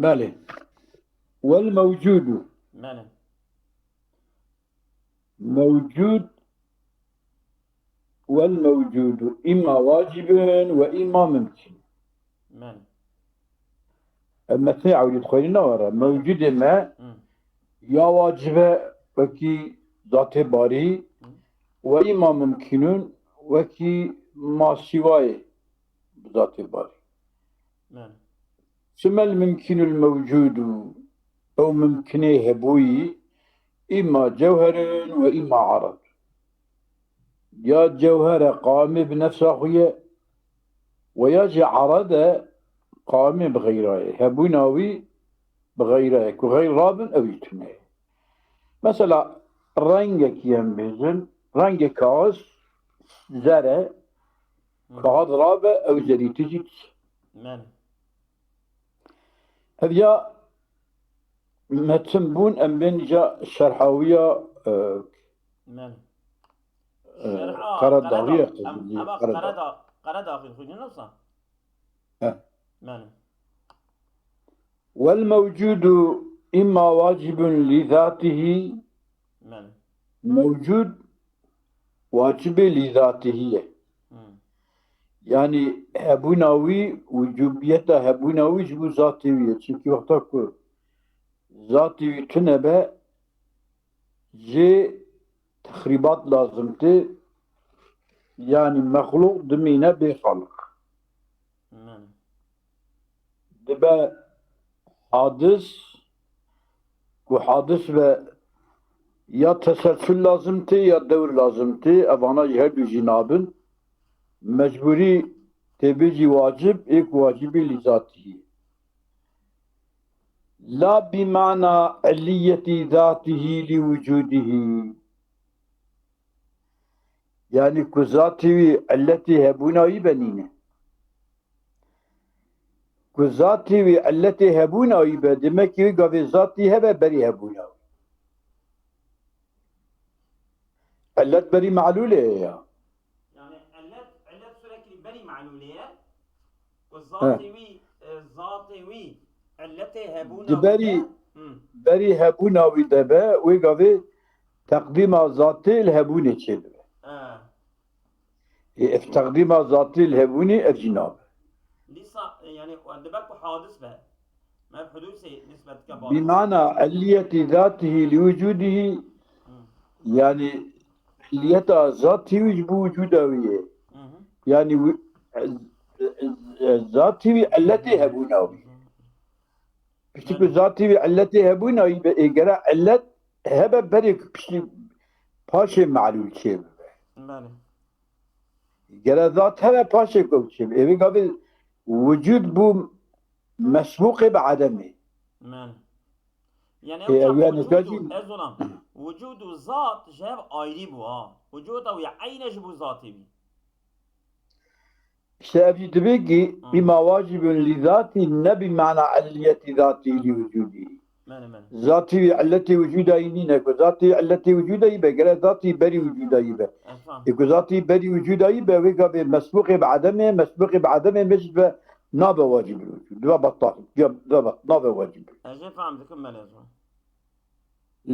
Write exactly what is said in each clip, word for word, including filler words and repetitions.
Belê. Wel mewcudu. Belê. Mewcud, wel mewcudu îma wacibin ve îma mimkin. Belê. Ev metnê ewlî dixwînin ne were. Mewcudê me Hı. ya wacibe wekî zatê barî Hı. ve îma mimkinun wekî ma sîwayê bi zatê barî. Belê. Çima el mimkinul mewcudu, ew mimkinê hebûyî, îma cewherin ve îma arad. Ya cewhere qamê bi nefsa xwe ye, ve ya jî arad e qamê bi xeyra ye. Hebûna wî bi xeyra ye. Ku xeyr rabin, ew jî tune ye. Mesela, rengekî em bêjin, rengê kaxiz zer e, Hı. kaxiz rabe, ew zerî tijî tişt. Belê. Ev ya metin bûn, em bên ja şerha wî ya, e, Belê. e, Şerha, Qeredaxî ya Qeredax. Em, qezilî, ema Qeredax. Qereda-, Qeredaxî xwînin wisa? He. Belê. Wel mewcudu îma wacibun lî zatihî. Belê. Mewcud wacibê lî zatihî ye. Hmm. Yanî hebûna wî, wicubiyeta hebûna wî ji bo zatê wî ye. Çimkî wexta ku zatê wî tune be, jê texrîbat lazim tê, yanî mexlûq dimîne bê xaliq. Belê. Dibe hadis, ku hadis be ya teselsul lazim tê ya dewr lazim tê, evana jî her du jî nabin. Mecbûrî tê bê jî wacib, ê ku wacibî lî zatî. La bi mana illiyetî zatihî li wucudihî. Yanî ku zatî wî illetê hebûna wî be nîne. Ku zatî wî illetê hebûna wî be, demek ki wî gavê zatî hebe berî hebûna wî. Illet berî melûlê ye ya. Yani illet, illet sürekli berî melûlê ye. Ku He. zatê wî, e, zatê wî, illetê hebûna Di wî berî, de, hı. berî hebûna wî de be, wê gavê teqdîma zatê li hebûnê çêdibe. He. Ê, ev teqdîma zatê li hebûnê ev jî nabe. Dîsa, e, yani, dibe ku hadis be. Mev hudusê nisbet ke Bi mana illiyetî zatihî li wucudihî, Hı. yani, illiyeta zatî wî ji bo wucuda wî ye. Hı hı. Yani, wi-, e, e, e, zatî wî illetê hebûna wî. Piştî ku Belê. zatî wî illetê hebûna wî be, ê gere illet hebe berê ku piştî paşê melûl çê bibe. Belê. Gere zat hebe paşê ku çê bibe. Ê vê gavê wucud bû mesbûqê bi edemê. Belê. Yani Ê, ew ew ya çax nika wucud jî û, ez olam. Wucud û zat ji hev ayrî bû ha. Wucuda wî eyne ji bo zatê wî. İşte ev jî divê ki Hı. bima wacibun li zatî ne bi mana illiyetî zatî li wucudî. Mene, mene. Zatî wî illetê wucuda yî nîne ku zatî illetê wucuda yî be, gere zatî berî wucuda yî be. Ez fam. Ê ku zatî berî wucuda yî be, wê gavê mesbûqê bi edemê, mesbûqê bi edemê mecid be nabe wacibul wucud. Dibe betal. Ya, dibe bet-, nabe wacib. Ez ê fam dikim, belê, ez fam.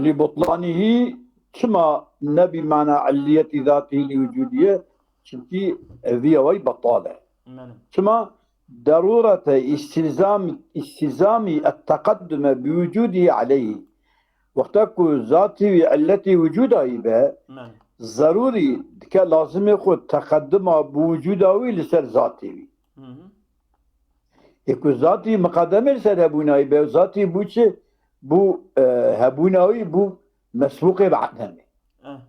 Li butlanihî çima ne bi mana illiyetî zatihî li wucudiye? Çimkî vî awayî betal e. Mene. Çima? Derûrete îstîlzamî, îstîlzamî et-teqeddume bi wucudî aleyhî. Wexta ku zatî wî illetî wucuda wî be, Mene. zerûrî dike lazimê xwe teqedduma bi wucuda wî li ser zatê wî. Hı hı. Ê ku zatî miqedemê li ser hebûna wî be, zatî bû çi? Bû, e, hebûna wî bû mesbûqê bi edemê. Eh.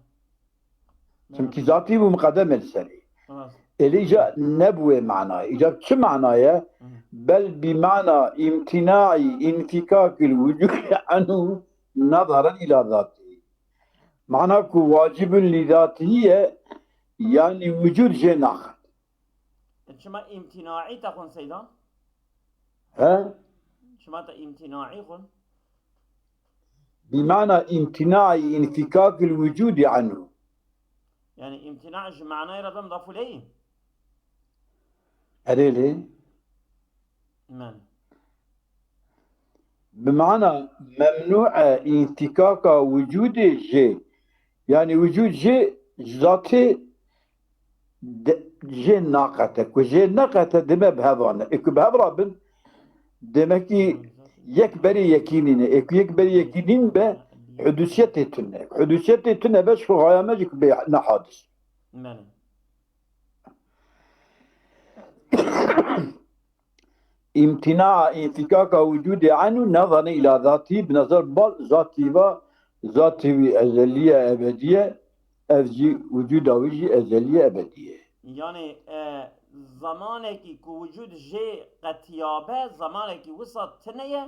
Çimkî zatî bû miqedemê li serê. Rast. Ê lê îca ne bi wê manayê. Îca çi mana ye? Hı. Bel bi mana îmtînaî înfîkakil wucûdî enhu nezaran îla zatî. Mana ku wacibun lî zatî ye, yanî wucûd jê naxin. Çima îmtînaî te xwin Seydan? He? Çima te îmtînaî xwin? Bi mana îmtînaî înfîkakil wucûdî enhu. Yani îmtina ji manayê re de mudaf ileyhî? Erê lê. Men. Bi mana memnû e înfîkaka wicûdê jê. Yanî wicûd jê zatê de, jê naqete. Ku jê neqete dime bi hev ane. Ê ku bi hev rabin, demekî yek berê yekî nîne. Ê ku yek berê yekî nîn be, hudûsiyetê tune. Hudûsiyetê tune be ji xwe xaya me jî ku bê ne hadis. Belê. امتناع انفكاك وجود عين نظرا إلى ذاته, bi nazar bal zatî va, zatî wî ezeliye ebediye, ev jî wicûda wî jî ezeliye ebediye. Yanî, e, zamanekî ku wicûd jê qetiyabe, zamanekî wisa tine ye,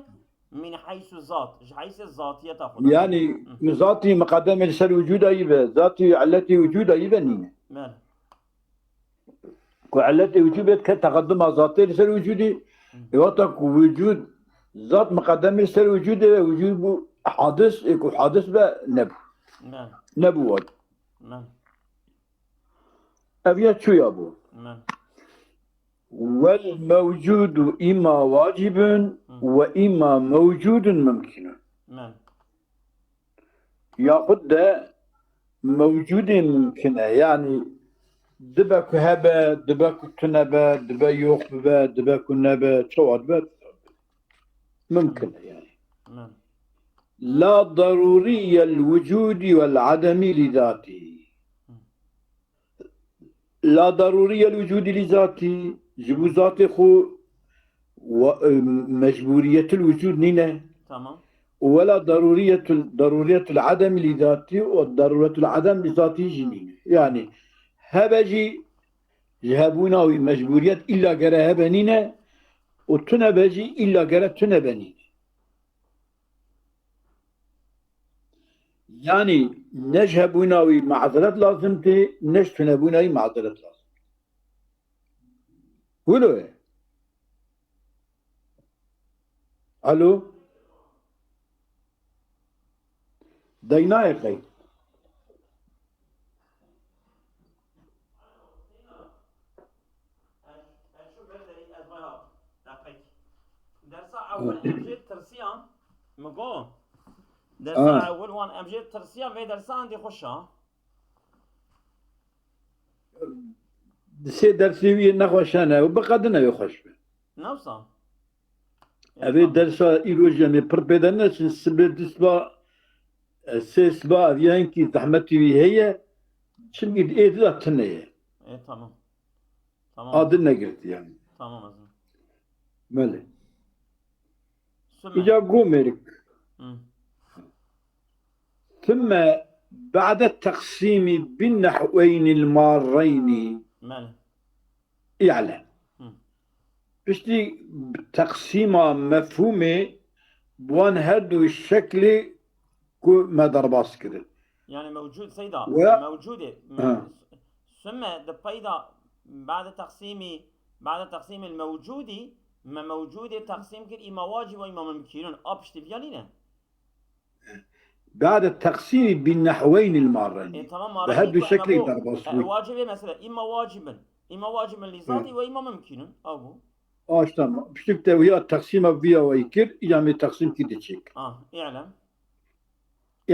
min heysu zat, ji heysê zatiyeta xwe de. Yanî, zatî miqedemê li ser wicûda yî be, zatî illetê wicûda yî be nîne. Belê. Ku illetê wicûd bê dike teqeduma zatê li ser wicûdî, ê wexta ku wicûd, zat miqedemê li ser wicûdê ve, wicûd bû hadis, ê ku hadis be nebû. Belê. Nebû wad. Belê. Ev ya çûya bû. Belê. Wel mewcûdu îma wacibun Hı. we îma mewcûdun mumkinun. Belê. Yaxud de mewcûdê mumkin e. Yanî dibe ku hebe, dibe ku tune be, dibe yox bibe, dibe ku nebe, çawa dibe? Mumkin e yanî. Belê. La darûriyel wicûdî wel ademî lî zatî. La darûriyel wicûdî lî zatî, ji bo zatê xwe we, e, mecbûriyetil wicûd nîne. Tamam. Û wela darûriyetul, darûriyetul adem lî zatî û darûretul adem lî zatî jî nîne. Yanî hebe jî ji hebûna wî mecbûriyet îlla gere hebe nîne û tune be jî îlla gere tune be nîne. Yanî ne ji hebûna wî mazeret lazim tê, ne ji tunebûna wî mazeret lazim tê. Wilo ye. Alo? Deynayê qey. Dersa ewil em jê tirsiyan, min got. Dersa Ha. ewil wan em jê tirsiyan, vê dersa endî xweş a. Di sê dersê wî yê nexweş hene û biqedine wê xweş be. Ne wisa? Ê, Evê tamam. dersa îro jî em ê pir pê de neçin, sibê du siba, e, sê siba ev ya hinkî zehmetî wî heye, çimkî di êdî de tune ye. Ê, tamam. Tamam. Adil negirtî yani. Tamam ezim. Belê. Sümme. Îca go mêrik. Hı. Sümme ba'de teqsîmî bin nehweynil marreyni. Belê. Î'lem. Hı. Piştî teqsîma mefhûmê bi wan her du şeklê ku me derbas kirin. Yani mewcûd seyda, Ve mewcûdê, me-, Ha. sümme di peyda ba'de teqsîmî, ba'de teqsîmil mewcûdî, me mewcûdê teqsîm kir, îma wacib û îma mumkînun. A piştî viya nîne. Ba'de teqsîmî bin nehweynil marreyni. E, tamam, Bi her du şeklê derbas e, bû. Wacibê mesela, îma wacibin. Îma wacibin lî zatî Hı. ve îma mumkînun. A bû. Aş tamam. Piştî te wiya teqsîma viya wayî kir, îca me teqsîm kî diçik. Ah, i'lem.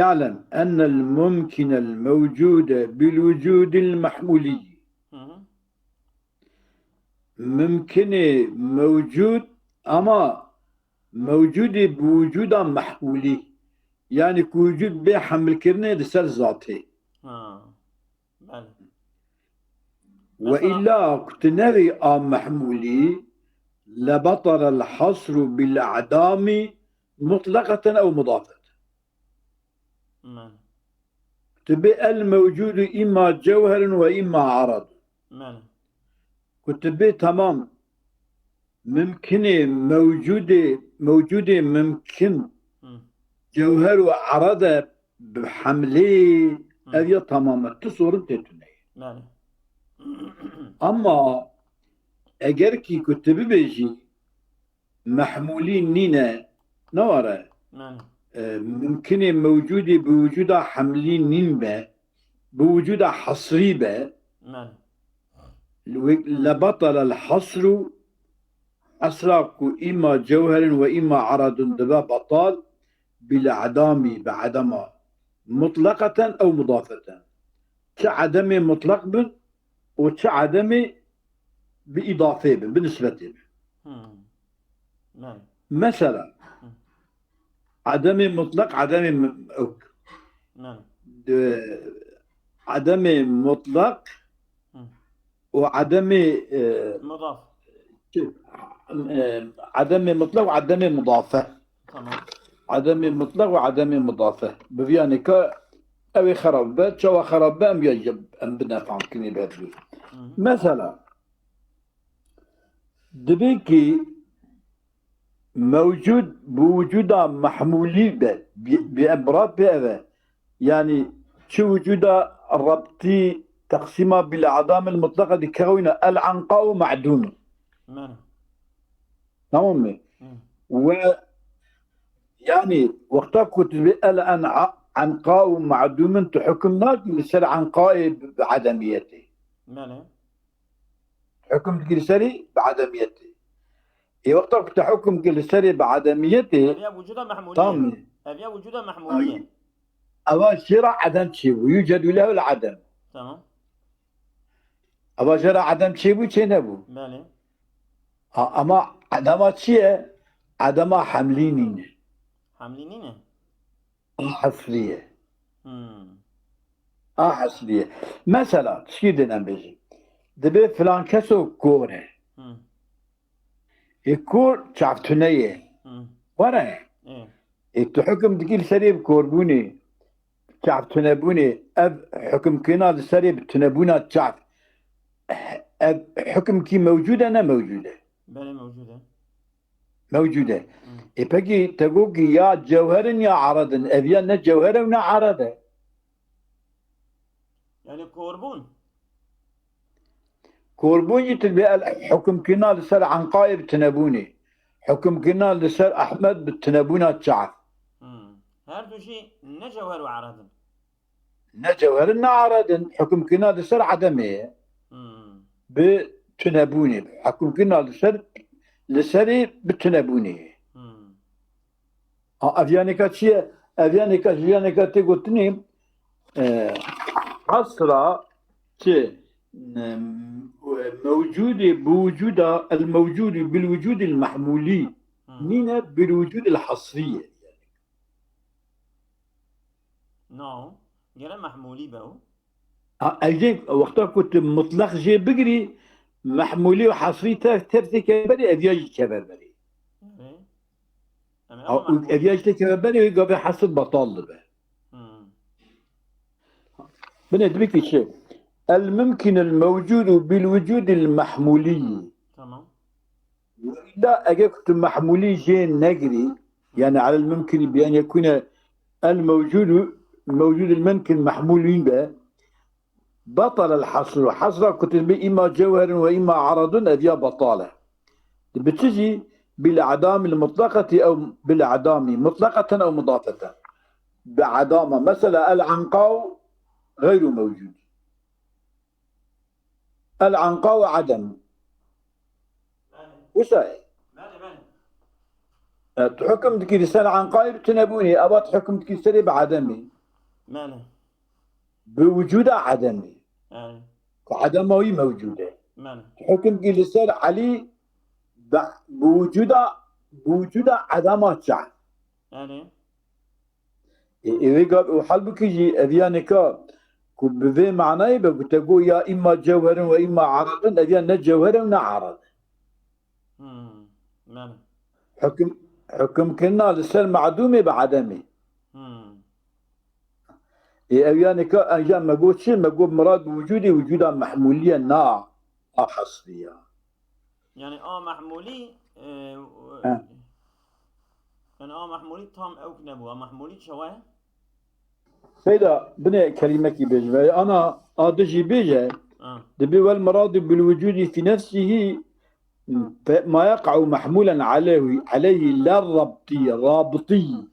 اعلم أن الممكن الموجود بالوجود المحمولي. Hı hı. Mumkinê mewcûd ama mewcûdê bi wicûda mehmûlî. Yani ku wicûd bê hemilkirinê li ser zatê. Ha. Belê. Ve Mesela illa ku tu nevî a mehmûlî, lebatalel hasru bil adami mutlaqeten ew mudafeten. Belê. Tu bê el mewcudu imma cewherun ve imma arad. Belê. Ku tu bê tamam mimkinê mewcudê, mewcudê mimkin Hı. cewher û arade bi hemlê Hı. ev ya tamam e. Tu sorin tê tune ye. Belê. Ama eger kî ku tu bibêjî mehmûlî nîne, ne were. Belê. E, mimkinê mewcudê bi wicûda hemlî nîn be, bi wicûda hesrî be. Belê. Wek lebatalel hasru esra ku îma cewherin we îma eradun dibe betal, bil edamî, bi edema, mutleqeten ew mudafeten. Çi edemê mutleq bin û çi edemê bi îdafê bin, bi nisbetê bin. Hmm. Belê. Mesela, Hı. edemê mutleq, edemê m-, ew, Belê. de, edemê mutleq Hı. û edemê, e, Mudaf. e, edemê mutleq û edemê mudafe. Tamam. Edemê mutleq û edemê mudafe. Bi viyanê ka ew ê xerab be, çawa xerab be, em ya em bine famkirinê bi hev jî. Hı hı. Mesela, dibê ki mewcud bi wicûda mehmûlî be, bi, bi ebrat pê ev e. Yani çi wicûda rebtî teqsîma bil edamil mutleqa dikewîne el enqa û ma'dûm. Belê. Tamam mı? Hı. Ve yani wexta ku tu dibê el en-, enqa û ma'dûmin tu hukm nakî li ser enqayê bi, bi edemiyetê. Belê. Hukm dikî li serî bi edemiyetê. Ê wexta ku tu hukm kir li serê bi edemiyetê, Ev ya vücuda mahmulî. tamam mı? Ev ya vücuda mahmulî. Eva jê re edem çêbû. Yucedu lehul edem. Tamam. Eva jê re edem çêbû, çê nebû. Belê. Ha, ama edema çi ye? Edema hemlî nîne. Hemlî nîne. A hesrî ye. Hmm. A hesrî ye. Mesela, tişkî din em bêjin. Dibê filan keso kor e. Hmm. Ê kor çav tune ye. Hmm. Were. Ê. Ê tu hukm dikî li serê bi korbûnê, çav tunebûnê, ev hukmkirina li serê bi tunebûna çav. Ev hukm kî mewcûd e, ne mewcûd e? Belê mewcûd e. Mewcûd e. Ê pekî te got ki ya cewher in ya ered in. Ev ya ne cewher e û ne ered e. Yani korbûn. Korbûn jî tu dibê el hukmkirina li ser enqayê bi tunebûnê. Hukmkirina li ser Ehmed bi tunebûna çav. Hmm. Her du jî ne cewher û ered in. Ne cewher in ne ered in. Hukmkirina li ser edemê ye. Hmm. Bi tunebûnê. Hukmkirina li ser, li serê bi tunebûnê ye. Hmm. Ha, ev yanêka çi ye? Ev yanêka, ji yanêka tê gotinê, e, hasra çi, e, mewcûdê bi wicûda, el mewcûdî bil wicûdil mehmûlî Hmm. nîne, bil wicûdil hasrî ye. No. Gere mahmulî be o. Ha, ev jê wexta ku tu mutlaq jê bigirî, mehmûlî û hasrî tev, tev têke berê, ev ya jî kever berê. Erê. Em Ha, û ev ya jî têke berê, wê gavê hasr betal dibe. Hmm. Binê dibê ki çi? El mumkinul mewcudu bil wucudil mahmulî. Tamam. Wella eger ku tu mahmulî jê negirî, yani alel mumkinî bi en yekune el mewcudu, mewcudul mumkin mahmulîn be, betal el hasru. Hasra ku tu dibê îma cewherin ve îma aradun, ev ya betal e. Bi çi jî? Bil adamil mutlaqati ew bil adami, mutlaqeten ew mudafeten. Bi adama. Mesela el anqaw gayru mewcud. El anqaw adem. Wisa ye. Belê, belê. E, tu hukm dikî li ser anqayê bi tunebûnê, eva tu hukm dikî serê bi edemê. Belê. Bi wucuda edemê. Yani. Ku edema wî mewcûd e. Belê. Tu hukm dikî li ser Elî bi, bi wucuda, bi wucuda edema çav. Yani. Ê, ê, wê gav û halbûkî jî ev ya nika ku bi vê manayê be ku te got ya îma cewherin ve îma aradin, ev ya ne cewher e û ne arad e. Hmm. Belê. Hukm, hukmkirina li ser madûmê bi edemê. Hmm. Ê, ev ya nika enca me got çi? Me got mirad bi wicûdê, wicûda mehmûlî ye, na a hesrî ya. Yani a mahmulî, e, He. Yani a mahmulî tam ewk nebû. A mahmulî çawa ye? Seyda, binê kelîmekî bêjime. Ana a dijî bêje, Ha. dibê wel miradu bil wucudî fî nefsihî fe-, ma yeqa'u mahmulen aleyhi, aleyhi la rabtî, rabtî.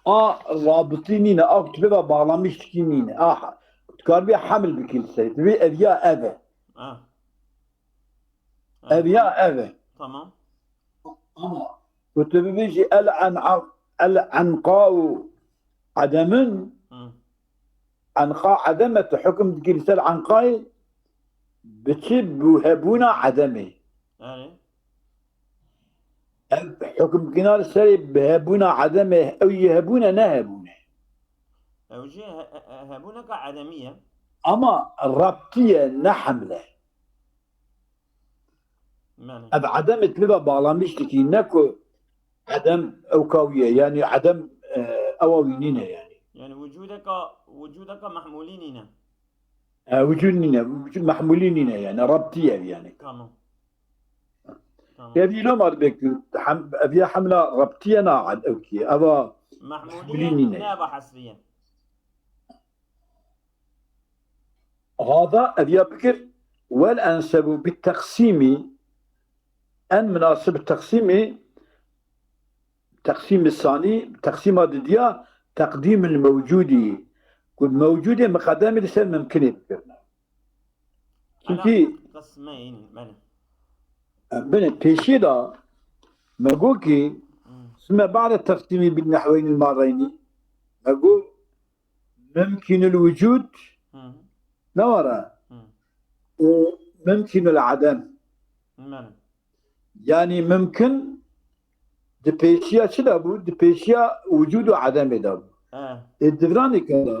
A rabtî nîne, a ku tu pê ve bağlamış dikî nîne. Aha. Tu karibî hemil bikî li serî. Tu bê ev ya ev e. Ha. Ev ya ev e. Tamam. Ama ku tu bibêjî el en'a-, el enqa'u edemin, Hı. enqa edeme, tu hukm dikî li ser enqayê, bi çi, bi hebûna edemê. Yani. Ev hukm dikîna li serê bi hebûna edemê, ew yê hebûne ne hebûne. Ew jî he- he- hebûneka edemî ye. Ama rabtî ye, ne hemle. Yani. Ev edemê tu bibe bağlamış dikî, ne ku edem ew ka wî ye, yani edem, e, ewa wî nîne yani. Yani wicûdeka, wicûdeka mehmûlî nîne. E, wicûd nîne, wicûd mehmûlî nîne yani, rabtî ye yani. Tamam. Tamam. Ev îlo mar bek, hem, ev ya hemla rabtî ye na ed-, ew kî, eva Mehmûlî mehmûlî ye, nîne. ne eva hesrî ye. Hada ev ya bikir, wel ensebu bi teqsîmî, en minasib teqsîmî, teqsîmî sanî, teqsîma didiya, teqdîmil mewcûdî, ku mewcûdê miqedemî li ser mimkinê bikirine. Çünkü Qismeyn, bele. Binê pêşî de me got ki Hmm. sümme ba'de teqsîmî bin nehweynil marreyni, me got mimkînul wicûd Hı. ne were Hı. û mimkînul edem. Bele. Yani mimkin di pêşiya çi de bû? Di pêşiya wicûd û edemê de bû. E. Ê devranê ke de,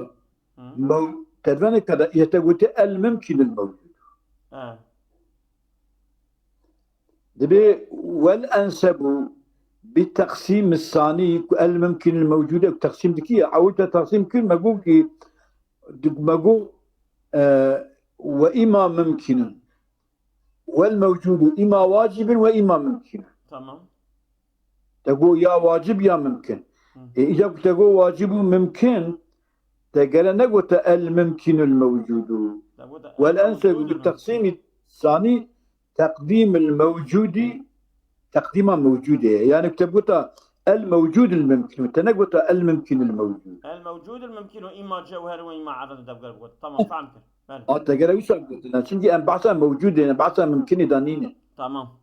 Hı. mew-, devranê ke de, yete gote el mimkînul mewcûd. E. Dibê wel ensebu bi teqsîm sanî ku el mimkînul mewcûd e, teqsîm dikî ye. Ewil te teqsîm kir, me got ki, me got, e, we îma mimkînun. Wel mewcûdu îma wacibin we îma mimkînun. Tamam. Te got ya wacib ya mimkin. Hı. E, îca ku te got wacib û mimkin, te gere negote el mimkînul mewcûdu. Te got Wel el ensebu mewcûdul bi teqsîmî sanî teqdîmil mewcûdî, teqdîma mewcûdê. Yani te gota el mewcûdul mimkînû. Te negota el mimkînul mewcûd. El mewcûdul mimkînû îma cewher ve îma ered de got. Tamam, fehm kir. Bele. A te gere wisa gotina. Çünkü em behsa mewcûdê ne, behsa mimkinê de nîne. Tamam.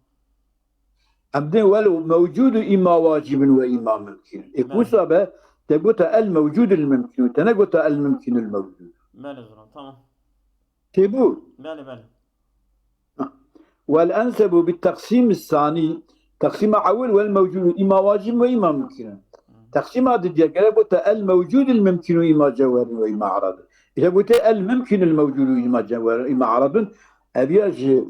Em dê wel mewcûd û îma wacibin we îma mimkîn. Ê Bele. Wisa be, te gota el mewcûdul mimkînû. Te negota el mimkînul mewcûd. Bele zulam, tamam. Têbû. Bele, bele. Wel ensebu bi teqsîm sanî, teqsîma ewil wel mewcûd îma wacib ve îma mimkîn. Teqsîma didiya gere gote el mewcûdul mimkîn û îma cewherin ve îma eradin. Île gote el mimkînul mewcûd û îma cewherin îma eradin. Ev ya ji,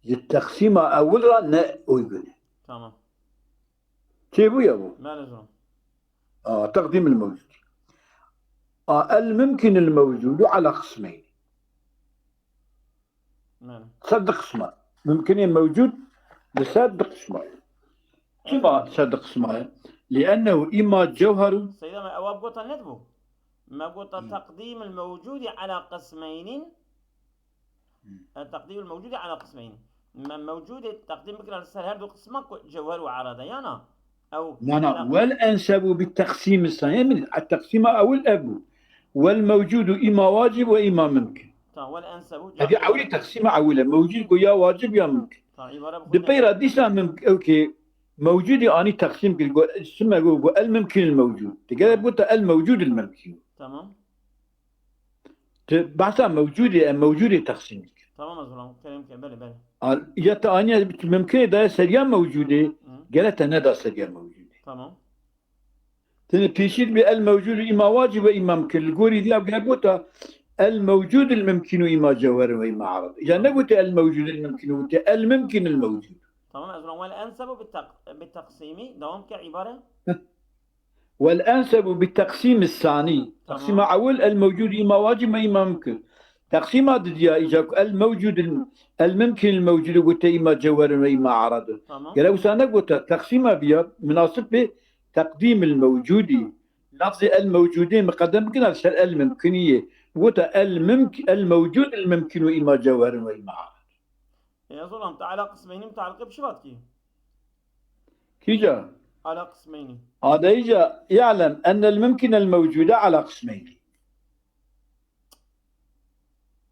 ji teqsîma ewil ra ne uygun e. Tamam. Çêbû ya bu? Bele zulam. A, teqdîmul mewcûd. A, el mimkînul mewcûdu ala qismeyn. Bele. Ser du qisma. Mimkinê mewcûd li ser du qisma ye. Çima ser du qisma ye? Li'ennehu îma cewheru. Seyda, me ewa gota nedibû. Me gota Hı. teqdîmul mewcûdî ala qismeynin. Hı. E, teqdîmul mewcûdî ala qismeynin. Me mewcûdê teqdîm bikira li ser her du qisma ku cewher û erade, yana? Ew Na, na. ala- Wel ensebu bi teqsîm sanî. Min, teqsîma ewil ev bû. Wel mewcûdu îma wacib ve îma mimkin. Tamam, wel ensebu. Ev ya ewilî teqsîma ewil e. Mewcûd ku ya wacib ya mimkin. Tamam, îbare bi xwe Di peyra dîsa mim-, ew ki mewcûdî anî teqsîm kir. Go-, sime go, go el mimkînul mewcûd. Digere gota el mewcûdul mimkîn. Tamam. Tu behsa mewcûdê, em mewcûdê teqsîm dikir. Tamam, ez ulan kerem ke, bele, bele. Al-, ya te aniye mimkinê daye seriya mewcûdê, Hı. gere te neda seriya mewcûdê. Tamam. Tene pêşî bi el mewcûd û îma wacib ve îma mimkin. Li gorî diya gere gota el mewcûdul mimkîn û îma cewherin ve îma eradin. Ya negote el mewcûdul mimkîn û gote el mimkînul mewcûd. Tamam, ez ulan wel ensebu bi teq-, bi teqsîmî. Devam ke îbare. Wel ensebu bi teqsîm sanî. Tamam. Teqsîma ewil el mewcûd îma wacib ve îma mimkin. Teqsîma didiya îca ku el mewcûd, el mimkin el mewcûd gote îma cewherin ve îma eradin. Tamam. Gere wisa negote teqsîma viya minasib be teqdîm el mewcûdî. Lafzê el mewcûdê miqedem bikina ser el mimkiniyê. Gote el mimk-, el mewcûd el mimkin ve îma cewherin ve îma eradin. E, ez ulan te ala qismeyni mutaliqê bi şivat ki. Kîca? Ala qismeyni. Adayîca, i'lem ennel mimkinel mewcûde ala qismeyni.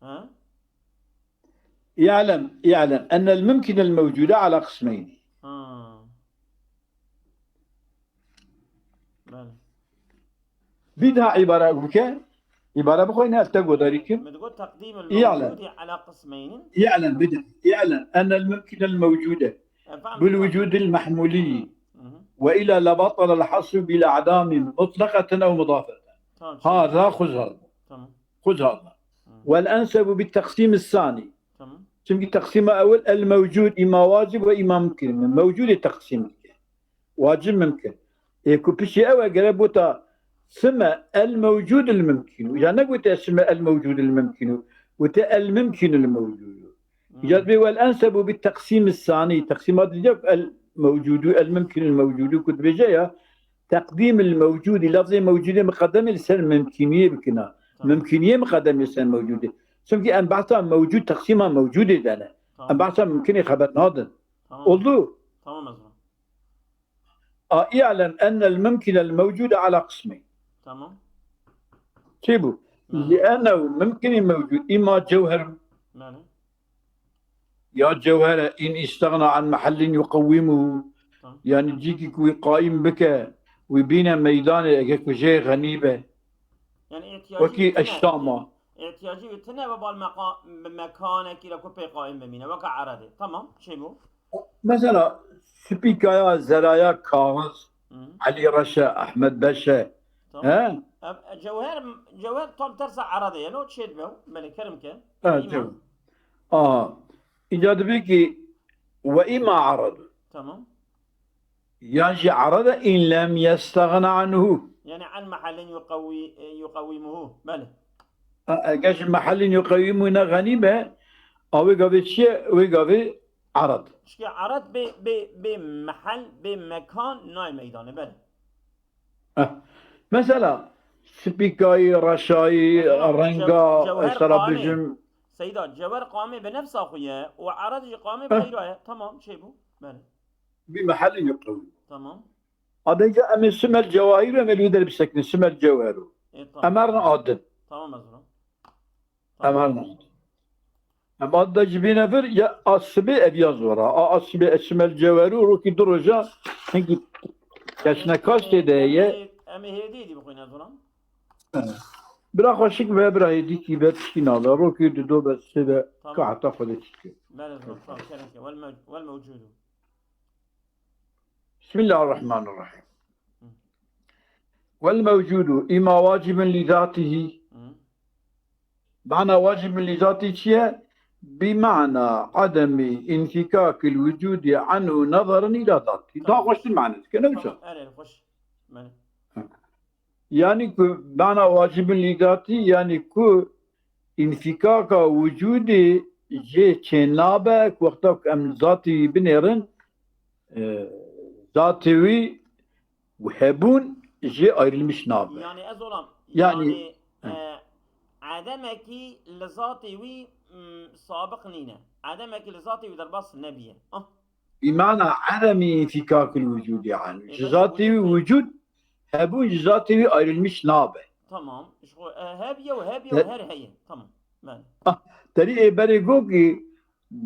Ha? I'lem, i'lem ennel mimkinel mewcûde ala qismeyni. Bir daha ibare bike. İbare bixwe ne te godarî kim? Min digot teqdîm İ'lem. mewcudî ala qismeynin. اعلم، بدأ. اعلم أن الممكن الموجود Em fehmî. بالوجود المحمولي Hı hı. وإلا لبطل الحصر بالأعدام مطلقة أو مضافة. Tamam. هذا خذ هذا. Tamam. خذ هذا. والأنسب بالتقسيم الثاني. Tamam. Çünkü تقسيم أول الموجود إما واجب وإما ممكن. موجود تقسيم. واجب ممكن. Ê ku piştî ew e gere bota sime الموجود الممكن. Ya ne gote sime الموجود الممكن. Gote الممكن الموجود. Hı. Ya dibê والأنسب بالتقسيم الثاني. Teqsîma diye الموجود الممكن الموجود ku dibêje ya. Teqdîm الموجود. Lafzê mewcudê miqedemê li ser mimkîniyê bikina. Tamam. Mimkîniyê miqedemê ser mewcudê. Çünkü em behsa mewcud teqsîma mewcudê dene. Em Tamam. behsa mimkînê xebet nadin. Tamam. Oldu. Tamam Ezra. A, اعلم أن الممكن الموجود على قسمين. Tamam. Çi bu? Hı. لأنه ممكن موجود إما جوهر Belê. ya cewher e, إن استغنى عن محل يقومه. Tamam. Yani cîkî ku wî qaîm bike, wî bîne meydanê, ege ku jê xenî be. Yani ihtiyacı Wekî eştama. İhtiyacı tine ve bal meqa- mekanekî re ku pê qaîm bimîne. Weke eredê. Tamam. Şey bu. Mesela Spîkaya, Zeraya, Kaxiz, Hı. Elî Reşe, Ehmed Beşe. Tamam. He? Em, Cewher, Cewher tam tersa eredê. Yani o çê dibe. Belê kerim ke. Evet, İma. Cewher. Aha. Îca dibê ki وإما عرض. Tamam. Yan jî عرض إن لم يستغن عنه. Yani an mahallin yuqawwi-, e, yuqawwimuhu. Belê. Ha, eger ji محل يقومه ne xenî be, a wê gavê çi ye? Wê gavê عرض. Çike ered bê, bê, bê mehel, bê mekan nayê meydanê. Belê. Heh. Mesela spîkayî, reşayî, Mesela, renga, cew-, cewher mesela qamê. Bijim, Seyda, cewher qamê bi nefsa xwe ye û ered jî qamê Heh. bi xeyra ye. Tamam, çê bû. Belê. بمحل يقومه. Tamam. Adê em ê simel cewahîr em ê li wî der bisekinin, simel cewheru. E, tamam. Em herin adin. Tamam Ezra. Em herin adin. Em adin de ji bîne vir ya a sibê ev ya zora. A, a sibê simel cewheru rokî du roja hingî kesnekaş tê de heye. Em ê hêdî hêdî bixwîne Ezra. Bira xweşik be, bira hêdîkî be, tişkî nabe. Rokî du do be, sê be, Tamam. Ka heta xwe de çi dike. Belê Ezra, tamam, kerem ke. Wel mew-, wel mewcudu. بسم الله الرحمن الرحيم. والموجود إما واجب لذاته. Hı. معنى واجب لذاته çi ye? بمعنى عدم انفكاك الوجود عنه نظرا إلى ذاته. Daha Tamam. xweştir mane dike, ne wisa? Tamam, erê, xweş. Belê. Yani ku mana واجب لذاته, yani ku înfikaka wicûdê jê çênabe, ku wexta ku em zatî wî binêrin, e, zatê wî û hebûn jê ayrılmış nabe. Yani ez olam. Yani- Yani, e, edemekî li zatê wî, m, sabiq nîne. Edemekî li zatê wî derbas nebiye. Ah. Bimana edemî înfikakil wicûdî anî. Ji zatê wî wicûd hebûn ji zatê wî ayrılmış nabe. Tamam. Ji xwe, e, hebiye û hebiye Te- û her heye. Tamam. Belê. Terî ê berê got ki,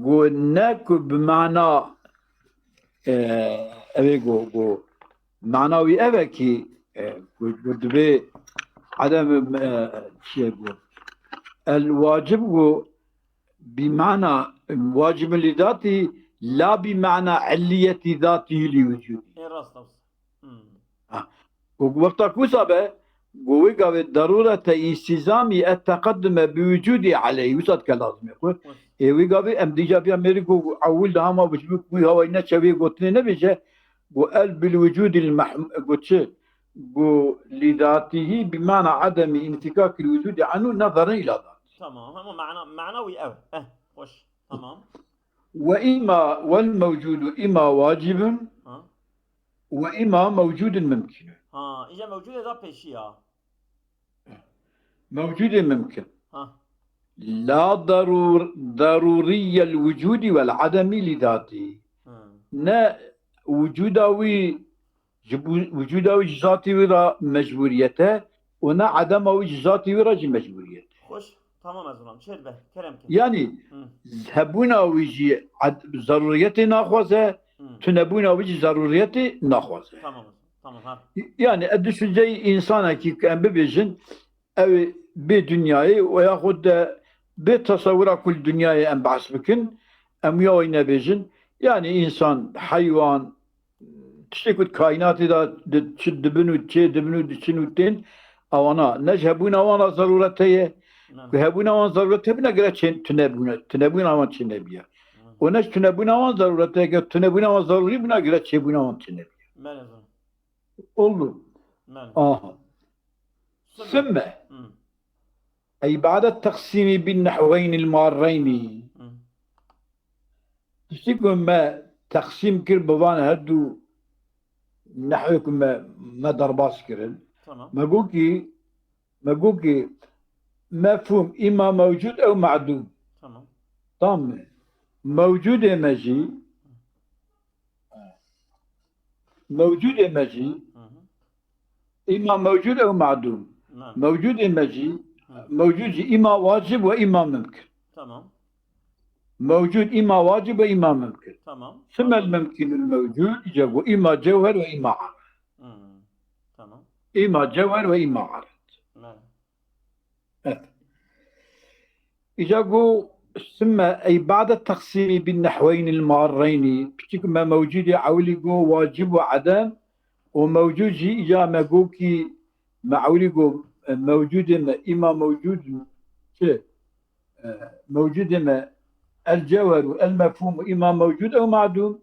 got ne ku bi mana, e, ev ê got, got mana wî ev e ki, e, got, got dibê edem, e, çi ye got. El wacib got bi mana wacibin li zatî la bi mana illiyetî zatî li wicûdî. Ê rast e. Hmm. Û wexta ku wisa be, ku wê gavê derûrete îsîzamî et teqedime bi wicûdî eleyhî, wisa dike lazimê xwe. Ê wê gavê em dîca biya mêrî ku ewil de hema wicûd wî hawayî neçe wê gotinê nebêje, ku el bil wicûdî l mehm-, ku çi? Ku lîdatîhî bi mana edemî înfikakî l wicûdî enû nezerin îla dat. Tamam, hema mana, mana wî ev. Eh, xweş. Tamam. Ve îma wel mewcûdu îma wacibun Ha. ve îma mewcûdun mimkînun. Ha, îca mewcûd ê da pêşî ya. Mewcûdê mimkin. Ha. La darûr, darûriyel wicûdî wel edemî lîdatî. Hı. Ne wicûda wî ji bu-, wicûda wî ji zatî wî re mecbûriyet e û ne edema wî ji zatî wî re jî mecbûriyet e. Xweş. Tamam ez olam. Çêr be. Kerem ke. Yanî Hı. hebûna wî jî ed-, zerûriyetê naxwaze, Hı. tunebûna wî jî zerûriyetê naxwaze. Tamam. Tamam, ha. Yani, e, düşünceyê însanekî ku em bibêjin, ew ê bê dinyayê û yaxud de bê tesewira ku li dinyayê em behs bikin, em wiya wî nebêjin. Yani, însan, heywan, tiştê ku di kaînatê de di-, çi dibin û çê dibin û diçin û tên, ewana ne ji hebûna wan re zerûret heye. Belê. Ku hebûna wan zerûret hebûna gere çê tunebûna, tunebûna wan çênebiya. Belê. Û ne ji tunebûna wan zerûret heye, eger tunebûna wan zerûrî bûna gere çêbûna wan çênebiya. Belê, belê. Oldu. Belê. Aha. Sümme. Sümme. Hı. Ey ba'de teqsîmî bin nehweynî l-marreynî. Hı. Tiştî ku me teqsîm kir bi van her du nehwê ku me, me derbas kirin. Tamam. Me got kî, me got kî mefhûm îma mewcûd ew me'dûm. Tamam. Tamam mı? Mewcûdê me jî, mewcûdê me jî, Hı hı. Îma mewcûd ew me'dûm. Tamam. Mewcûdê me jî, Hı. Mewcûd jî îma wacib ve îma mimkin. Tamam. Mewcûd îma wacib ve îma mimkin. Tamam. Sümme l-mimkin l-mewcûd, îca got îma cewher ve îma ared. Hı. Tamam. Îma cewher ve îma ared. Belê. Evet. Îca got sümme ey ba'de teqsîmî bin nehweynî l-marreynî. Piçik me mewcûdê ewilî got wacib ve edem û mewcûd jî îca me got kî me ewilî got, e, mewcûdê me, îma mewcûd çi? E, mewcûdê me el-cewher û el-mefhûm û îma mewcûd ew me'dûm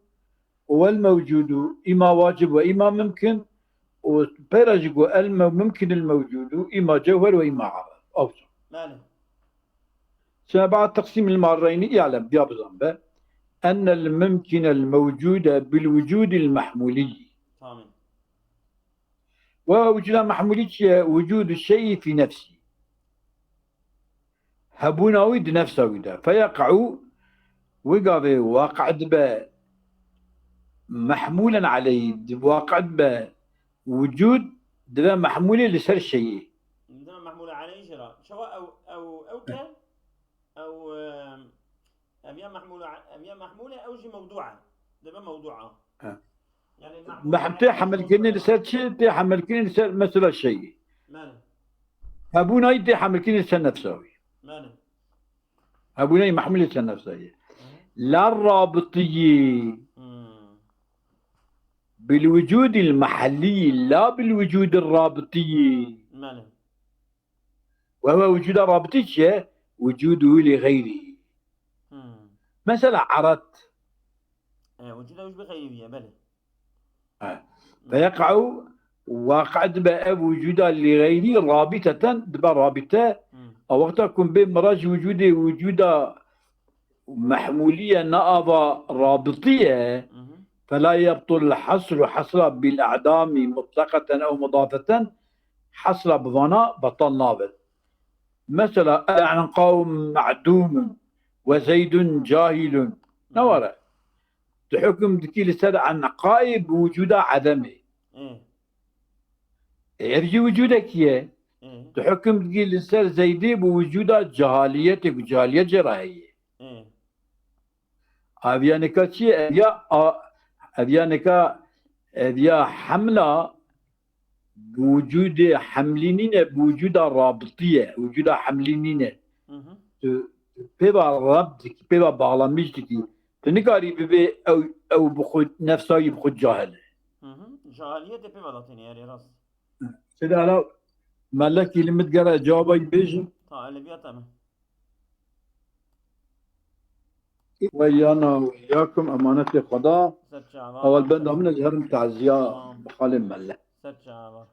û el-mewcûdû îma wacib ve îma mimkin û peyra jî got el-mew-, mimkin el-mewcûdû îma cewher ve îma ared. Ew. Belê. Sümme ba'de teqsîmî l-marreynî, i'lem, diya bizan be, enne l-mimkine l-mewcûde bil-wucûdî l-mehmûlî. Tamam. Ve wucûda mehmûlî çi ye? Wucûdu şeyî fî nefsî. Hebûna wî di nefsa wî de. Feyeq'u, wî gavê waqi' dibe mehmûlen aleyhî, di waqi' dibe wucûd, dibe mehmûlê li ser şeyî. Dibe mehmûle aleyhî jê re. Çawa ew, ew, ew ke? Ew, em, ev ya mehmûle, ev ya mehmûle, ew jî mewdû e. Dibe mewdû e. He. Yani mehmûle Mehm-, tê aleyhî hemilkirinê li ser çi? Tê hemilkirinê li ser mesela şeyî. Belê. Hebûna wî tê hemilkirinê li ser nefsa wî. Belê. Hebûna wî mehmûlê ser nefsa wî. Hı hı. La rabitiyî. Hmm. Bil wucûdî l-mehellî, la bil wucûdî rabitiyî. Belê. Ve ve wucûda rabitî çi ye? Wucûdû li xeyrî. Hmm. Mesela ared. E, wucûda wî bi xeyrî ye, belê. He. Hmm. Feyeq'u, waqi' dibe ev wucûda li xeyrî rabiteten, dibe rabite. Hmm. A wexta ku bê miraj wucûdê wucûda mehmûliye ne ava rabitî ye, Mhm. fela yebtul hasru hasra bil a'damî mutleqeten ew mudafeten, hasra bi vana betal nabe. Mesela, el-enqaw me'dûmun ve zeydun cahilun. Ne Mhm. were? Tu hukm dikî li ser enqayê bi wucûda edemê. Ê. Ê, ev jî wucûdekî ye. Ê. Tu hukm dikî li ser Zeydê bi wucûda cehaliyetê, ku cehaliyet jê re heye. Ê. Ev ya nika çi ye? Ev ya, a, ev ya nika, ev ya hemla bi wucûdê hemlî nîne, bi wucûda rabitî ye, wucûda hemlî nîne. Hı hı. Tu pê ve rabt dikî, pê ve bağlamış dikî. Tu nikarî bibê ew, ew bi xwe, nefsa wî bi xwe cahil e. Hı hı. Cahiliyetê pê ve datêne, erê rast. Seyda, hala melekî li min digere cewaba wî bêjin. Ta elebiyata me. Ve yana ve yakum emanetê Xweda. Ser çava. Ewel benda min ez herim taziya Tamam. bi xalê mele. Ser çava.